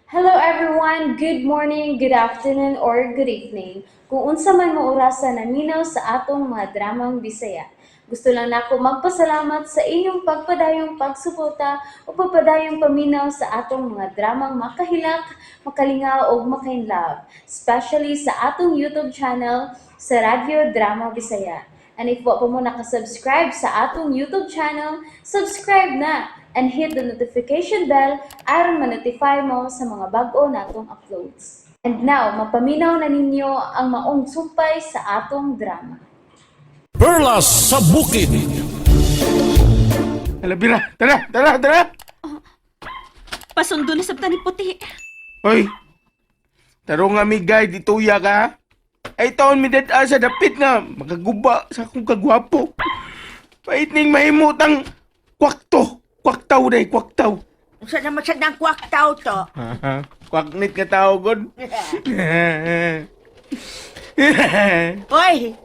Hello everyone! Good morning, good afternoon, or good evening. Kung unsa man mo orasa naminaw sa atong mga dramang Bisaya. Gusto lang nako magpasalamat sa inyong pagpadayong pagsuporta o pagpadayong paminaw sa atong mga dramang makahilak, makalingaw ug makainlove, especially sa atong YouTube channel sa Radyo Drama Bisaya. And if wa pa mo nakasubscribe sa atong YouTube channel, subscribe na and hit the notification bell aron ma-notify mo sa mga bag-o natong uploads. And now, mapaminaw na ninyo ang maong sumpay sa atong drama. Perlas sa Bukid. Hala, Bira. Tara, tara, tara. Pasundo na sabta ni Puti. Hoy. Taro nga mi guide, ituya ka, ha? Ay taon mi dad sa dapit nga makaguba sa akong kagwapo. Pait ning mahimutang kwakto. Kwaktaw day, kwaktaw. Unsa naman sa nang kwaktaw to? Kwaknit nga tao god. Hoy!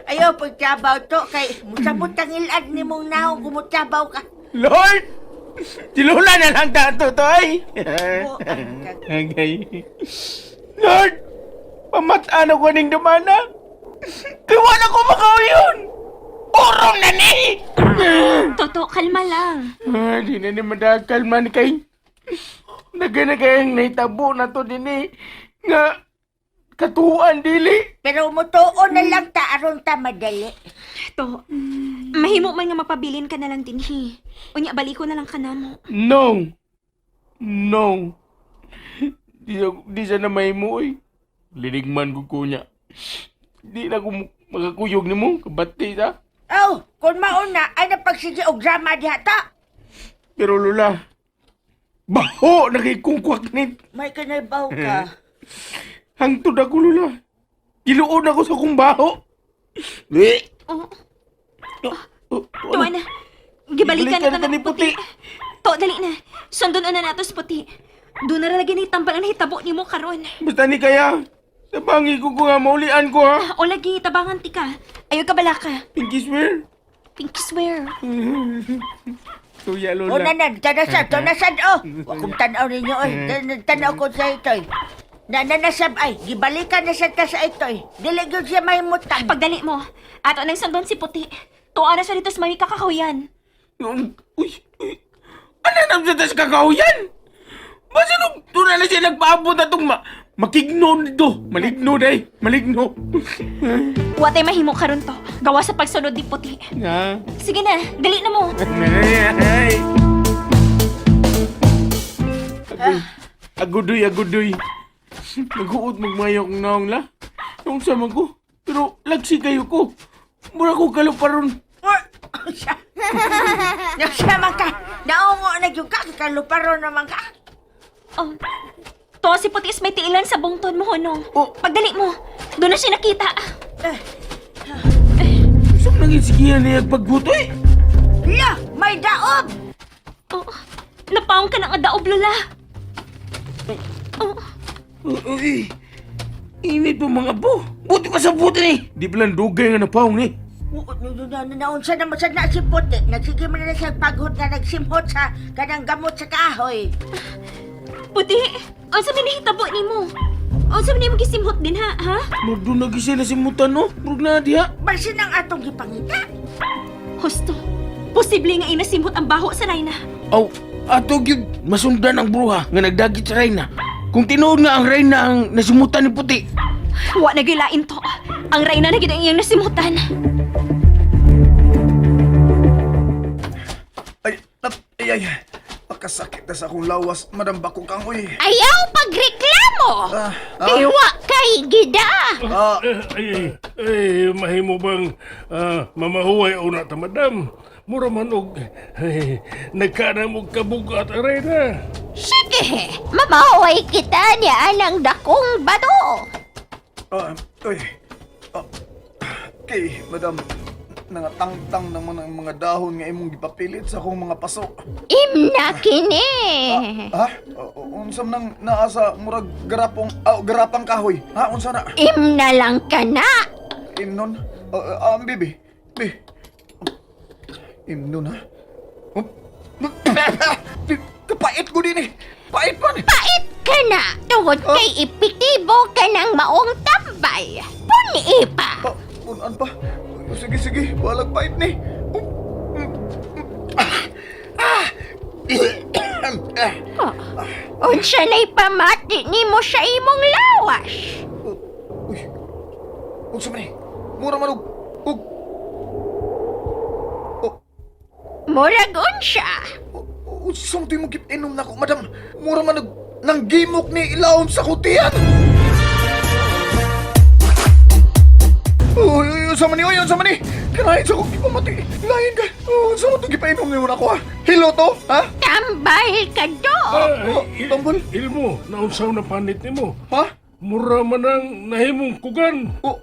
Ayaw pagtrabaw to kay musabot ang ilad ni mong naong kumutabaw ka. Lord! Si Lola na lang tato to ay. Oh, Okay. Lord! Pamataan ako ning dumana. Kay wala ko makauyon. Urong na ni! Toto, kalma lang. Ah, di na ni madakal man kay. Nagana kayang naitabo na to din eh. Nga, katuan dili. Pero mutuo na lang ta aron ta madali. To, mahimo man nga mapabilin ka na lang din, hi. Unya, baliko na lang ka namo. No. No. Di siya na mahimo eh. Linigman ko kunya. Di na ko makakuyog ni mo. Kabati ta. Aw, kung mauna ay napagsige og drama diha ta. Pero Lola, baho na kay kong kwaknit. May kanaybaw ka. Hangtod ako, Lola. Giluon ako sa kong baho. Eh. Oh, Oh, tuwa na. Gibalikan na Gibalikan ta na ni Puti. To, dali na. Sundon na nato si Puti. Doon na lagi ni tambal ang hitabo nimo karon. Basta ni kaya. Tabangi ko ko nga maulian ko ha. O lagi, tabangan ti ka. Ayaw ka bala ka. Pinky swear. Pinky swear. Tuya, O Lola. nanan, tanasad, tanasad oh. Wa kong tanaw ninyo oy. Tanaw ko sa itoy. Nananasab ay, gibalikan na sad ta sa itoy. Dili gyud siya mahimutang. Pagdali mo, ato nang sundon si Puti. Tuwa na siya dito sa may kakakahuyan. Uy, uy. Ano na sa tas kakahuyan? Basta nung tunay na siya nagpaabot na itong makigno nito. Maligno day. Maligno. Watay mahimo karon to. Gawa sa pagsunod ni Puti. Ha? Sige na, dali na mo. Ay. Agudoy, agudoy. Naguot magmayo kong naong la. Nung sama ko. Pero lagsi kayo ko. Mura ko kaluparon. Nasa man ka, naungo na gyud ka, kaluparon naman ka. Oh, to si Puti is may tiilan sa bungtod mo, Honong. Oh. Pagdali mo, doon na siya nakita. Saan naging sigihan niya pagbutoy? La, may daob! Oh, napaong ka ng adaob, Lola. Oh, Uy, init pa mga po. Buti pa sa buti ni. Di pala dugay nga napaong ni. Naunsa naman sa na si Puti, nagsige man na siya paghot nga nagsimhot sa kanang gamot sa kahoy. Puti, unsa may nahitabo nimo? Unsa man nimo gisimhot din ha, ha? Murdo na gisila si Mutan no. Murg na diha. Basin ang atong gipangita. Husto. Posible nga inasimhot ang baho sa Reyna. Aw, ato gyud masundan ang bruha nga nagdagit sa Reyna. Kung tinuod nga ang Reyna ang nasimutan ni Puti. Wa na gilain to. Ang Reyna na gid ang iyang nasimutan. Ay, nat, ay, ay. Pakasakit na sa akong lawas, Madam Bakong uy. Ayaw pagreklamo! Ah, ah, Iwa kay gida! ah, Ay, ay, mahimo bang mamahuway una ta, madam? Mura man og, ay, nagkanam og kabugat, aray na. Sige, mamahuway kita niya ng dakong bato! ah, uy. Ah, kay, Madam, nangatangtang naman ang mga dahon nga imong gipapilit sa akong mga paso. Imna kini! Ha? Unsa man nang naa sa murag garapong, garapang kahoy? Ha, unsa na? Imna lang ka na! Imnon? Bibi. Bi. Imnon, ha? Oh. Kapait ko din eh. Pait man. Pait! Kana, tungod kay epektibo ka ng maong tambal. Puni pa. Ah, punan pa. Sige, sige. Balag pait ni. Ah! Ah! Unsa na'y pamati nimo sa imong lawas? Uy. Unsa man ni? Mura man og og Oh, Murag unsa? unsa man mo gipinom nako, madam? Mura man og nanggimok ni ilawom sa kutiyan. Uy, uy, unsa man ni? Uy, unsa man ni? Kanahin sa kong gipamati. Lain ka. Oh, unsa man to gipainom nimo nako ha? Hilo to, ha? Tambal ka do. Ah, Oh, tambal. Ilmo, naunsaw na panit nimo. Ha? Mura man ang nahimong kugan. Oh,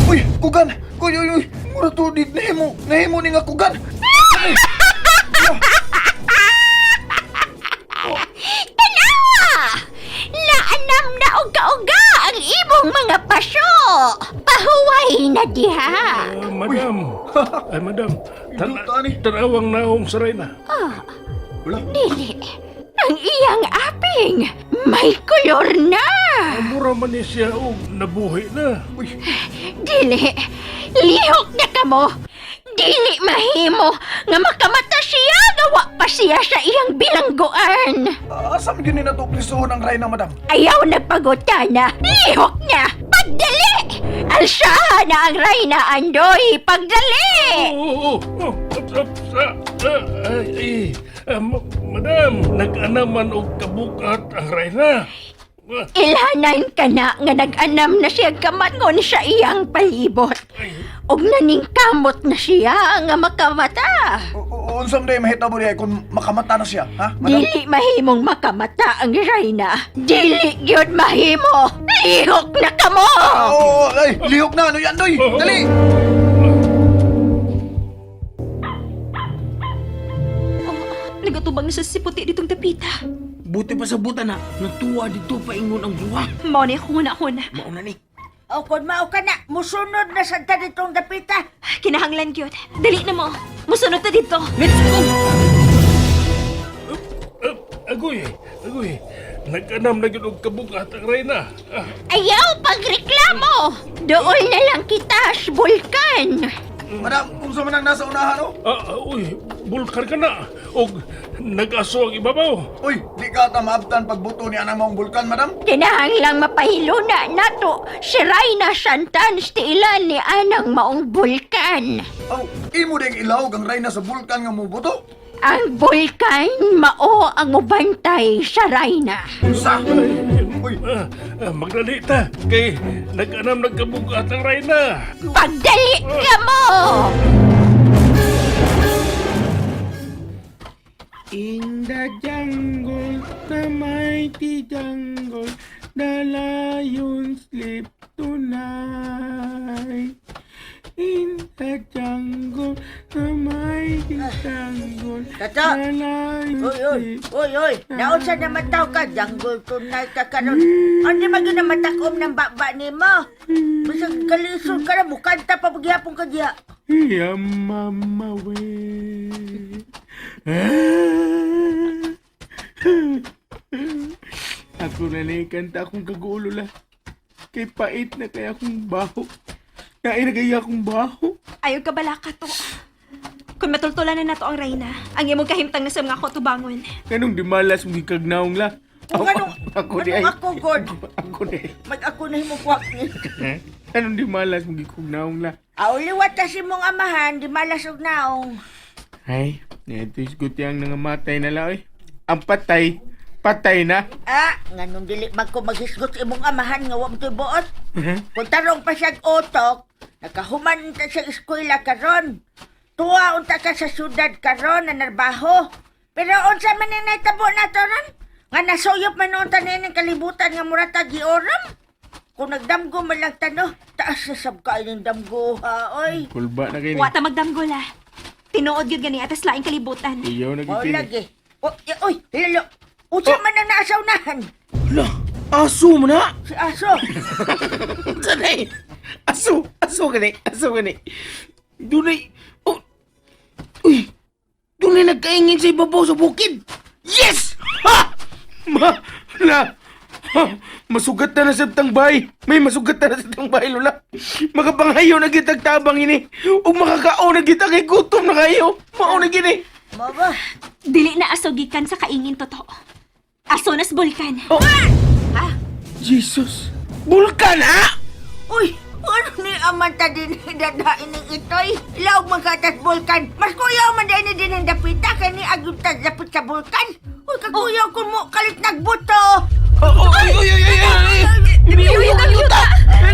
uy, kugan. Uy, uy, uy. Mura to di nahimo, nahimo ni nga kugan. Tanawa! Naanam na og kauga ang imong mga paso. Pahuway na diha. Ah, madam. Ay, madam. Iduta ni. Tanawang naong sa reyna. Wala. Dili. Ang iyang aping may kolor na. Mura man ni siya og nabuhi na. Uy, Dili. Lihok na kamo. Dili mahimo nga makamata siya nga wa pa siya sa iyang bilangguan. asa man gyud ni nato prisohon ang reyna, madam? Ayaw nagpagutana. Lihok na. Pagdali. Alsahan na ang Reyna Andoy. Pagdali. Oo, oo, oo. Up, up, ah, ah, ay, ay. Ah, madam, nag-anaman og kabukat ang reyna. Ah, Ilhanan ka na nga nag-anam na siya kamatngon sa iyang palibot. Og naningkamot na siya nga makamata. Unsa man day mahitabo diha kung makamata na siya, ha? Madam? Dili mahimong makamata ang Reyna. Dili gyud mahimo. Lihok na kamo. Ah, Oo, ay, lihok na ano yan, doy. Dali. Nagatubang na sa si Puti ditong dapita. Buti pa sa buta na, natuwa dito paingon ang duha. Mao ni ako na ako na. Mauna ni. O kung mao ka na, musunod na sad ta ditong dapita. Kinahanglan gyud. Dali na mo. Musunod ta dito. Let's go! Ah, agoy, agoy. Nag-anam na gyud og kabukat ang reyna. Ah, Ayaw pagreklamo. Dool na lang kita sa bulkan. Madam, unsa man ang nasa unahan, oh? ah, ah, uy, bulkar ka na. Og nag-aso ang ibabaw. Uy, di ka ta maabtan pagbuto ni anang maong bulkan, madam. Kinahanglang mapahiluna nato si Reyna Santan tiilan ni anang maong bulkan. Aw, imo ding ilawog ang reyna sa bulkan nga mubuto. Ang bulkan mao ang mubantay sa Reyna. Unsa? Uy, Ah, ah, magdali ta kay nag-anam nagkabugat ang reyna. Pagdali ka mo! In the jungle, the mighty jungle, the lion sleep tonight. In the jungle, the mighty jungle, Tata! the lion Uy, uy, sleep. uy, uy. Naunsa naman tao ka, jungle tonight ka karon. Ano man gyud na matakom ng baba nimo? Bisag kalisod ka na, mukanta pa pagyapon ka diha. Yeah, mama way. Ako na lang kanta akong kagulo la. Kay pait na kaya akong baho. Kain na kaya akong baho. Ayaw ka balaka to. Kung matultulan na nato ang reyna, ang imong kahimtang na sa mga kotubangon. Kanong di malas mong gikagnaong la. Kung anong, ako di ay. anong ako, God? Ako di ay. Mag ako na himong kwak ni. Anong di malas mong gikagnaong la. Aw, liwat ta si mong amahan, di malas og naong. Ay, ito isguti ang nangamatay na la oy. Ang patay, patay na. Ah, nganong dili man ko maghisgot sa imong amahan nga wa mo to'y buot. Kung tarong pa siyang utok, nakahuman unta sa eskwela karon. Tuwa unta ka sa syudad karon na narbaho. Pero unsa man ang nahitabo nato ron? Nga nasuyop man unta nining kalibutan nga murata gioram. Kung nagdamgo man lang tano, taas sa sabkain ng damgo ha, oy. Kulba na kayo. Wa ta magdamgo la. Tinuod gyud gani atas laing kalibutan. Iyaw na Mao gipili. lagi. O, oy, lalo. Unsa man ang nasa unahan? Hala, aso mo na! Si Aso. Sanay! Aso! Aso gani! Aso gani! Dunay... Oh! Uy! Dunay nagkaingin sa ibabaw sa bukid! Yes! Ha! Ma! La! Ha, masugat na na sa tangbay. May masugat na na sa tangbay, Lola. Makapanghayo na gitag tabang ini. Ug makakaon na gitag kay gutom na kayo. Mao na gini. Mama. Dili na aso gikan sa kaingin, Toto. Aso nas bulkan. Oh. Jesus. Bulkan, ha? Uy, ano ni aman ta din dadain ning itoy? Ilaw man ka tas bulkan. Mas kuyaw man din din ang dapita kay ni agud ta dapit sa bulkan. Uy, kakuyaw ko mo kalit nagbuto. Oh, oh, ay, ay, ay, ay, ay. Ay, yuta.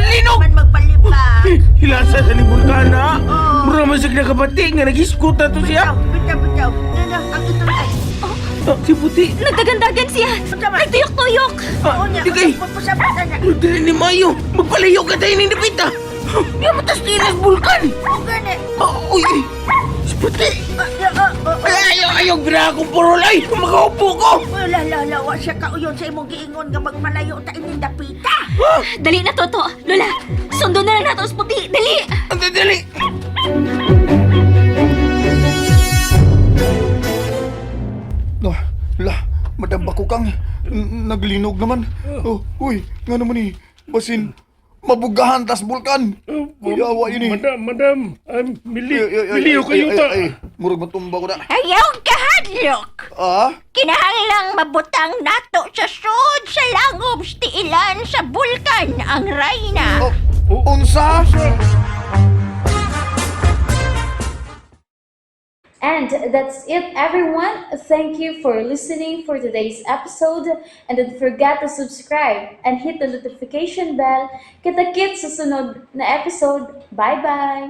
Linog. Man magpalipa. Hilasa sa ni bulkan, ha? Mura man siya nakabati nga nag-iskot na to siya. Bitaw, bitaw, bitaw. Nana, ang itoy ay. Ah, si Puti. Nagdagandagan siya. Nagtuyok-tuyok. Ah, Unya, di kay. pagpasabot na. Dili ni Mayo. Magpalayo ka tayo ni Dapita. Di mo tas tinas bulkan. O gani. Ah, uy, ay. Si Puti. Ah, ah, ah, ah. Ay, ayaw, ayaw, bira akong purol. Ay, makaupo ko. Uy, la la la, wa siya kauyon sa imong giingon nga magpalayo ta ining dapita. Dali na, Toto. Lola, sundo na lang nato sa puti. Dali! Ang dali. No, la, madam Bakukang, naglinog naman. Oh, uy, nga naman eh, basin, mabugahan tas bulkan. Uy, awa yun eh. Madam, madam, mili, Ay, ay, ay, miliyo ay, kayo ay, ta. ay, ay, murag matumba ko na. Ayaw kahadlok! Ah? Kinahanglang mabutang nato sa sud sa langob sa tiilan sa bulkan ang rayna. Oh, unsa? And that's it, everyone. Thank you for listening for today's episode. And don't forget to subscribe and hit the notification bell. Kita-kits sa sunod na episode. Bye-bye!